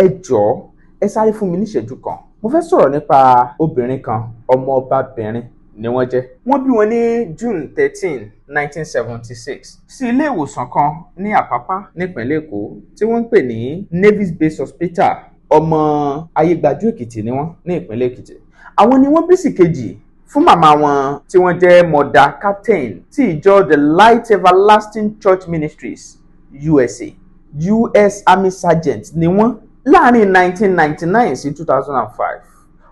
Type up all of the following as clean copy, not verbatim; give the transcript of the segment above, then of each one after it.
Ẹ jọ̀ọ́, ẹ sáré fún mi níṣẹ́jú kan. Mo fẹ́ sọ̀rọ̀ nípa obìnrin kan, ọmọọbabìnrin ni wọ́n jẹ́. Wọ́n bí wọn ní June 13, 1976 sí ilé ìwòsàn kan ní Àpápá nípínlẹ̀ Èkó tí wọ́n ń pè ní Navy's Base Hospital. Ọmọ Ayégbájú Èkìtì ni wọ́n ní ìpínlẹ̀ Èkìtì. Àwọn ni wọ́n bí sì kejì fún màmá wọn tí wọ́n jẹ́ Mother Captain tí ìjọ The Light Everlasting Church Ministries USA. US Army Sergeant ni wọ́n láàrin 1999 sí 2005.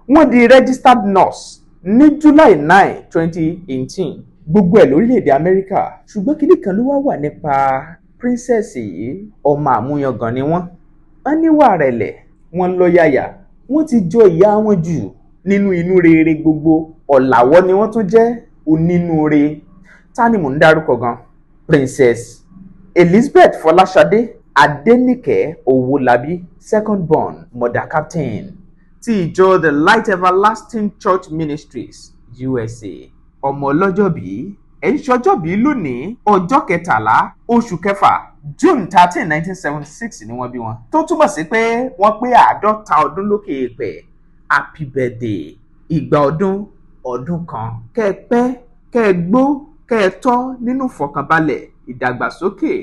Wọ́n di registered nurse ní July 9, 2018. Gbogbo ẹ̀ lórílẹ̀‐èdè Amẹ́ríkà. Ṣùgbọ́n kinní kan ló wá wà nípa princess yìí: ọmọ àmúyangàn ni wọ́n. Wọ́n níwà rẹ̀lẹ̀, wọ́n lọ́yàyà, wọ́n ti jọ ìyá wọn jù nínú inú rere gbogbo. Ọ̀làwọ́ ni wọ́n tún jẹ́, onínúure. Ta ni mò ń dárúkọ gan? Princess Elizabeth Fọláṣadé Adéníkẹ́ Owólabí, second born Mother Captain ti ìjọ The Light Everlasting Church Ministries USA. Ọmọ ọlọ́jọ́bí, ẹ̀ ń ṣọjọ́bí lónìí, ọjọ́ 13 oṣù kẹfà, June 13, 1976 ni wọ́n bí wọn, tó túmọ̀ sí pé wọ́n pé 50 ọdún lókè èèpẹ̀. Happy birthday! Ìgbà ọdún ọdún kan, kẹ́ ẹ pẹ́, kẹ́ ẹ gbó, kẹ́ ẹ tọ́ nínú ìfọ̀kànbalẹ̀, ìdàgbàsókè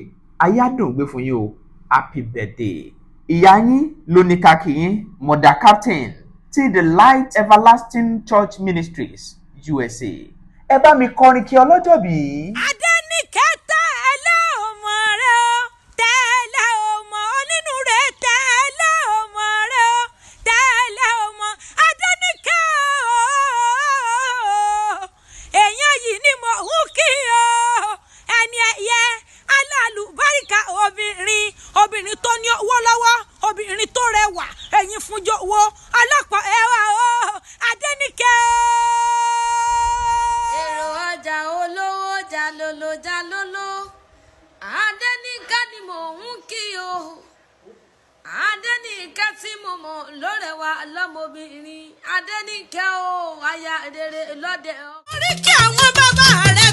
ayádùn gbé fún yín o. Happy birthday! Ìyá yín ló ní ká kí yín, Mother Captain ti The Light Everlasting Church Ministries USA. Ẹ bá mi kọrin kí ọlọ́jọ́ bí. Adẹ́nìkẹ́, tẹ́lẹ̀ ọmọ rẹ o, tẹ́lẹ̀ ọmọ onínú rẹ, tẹ́lẹ̀ ọmọ rẹ o, tẹ́lẹ̀ ọmọ Adẹ́nìkẹ́ o. Èèyàn yìí ni mo ń kí o, ẹni ẹ̀yẹ alálùbáríkà obìnrin, obìnrin tó ní owó lọ́wọ́, obìnrin tó rẹwà, ẹ̀yìn fúnjọ wo ọlọ́pàá ẹwà o, Adẹ́nìkẹ́ o. Èrò ọjà olówó jalolo jalolo, Adẹ́nìkẹ́ ni mò ń kí o. Adẹ́nìkẹ́ tí mo mọ̀ lórẹwà lọ́mọbìnrin, Adẹ́nìkẹ́ o, aya rere lọ́dẹ ọ. Orí kí àwọn bàbá rẹ̀.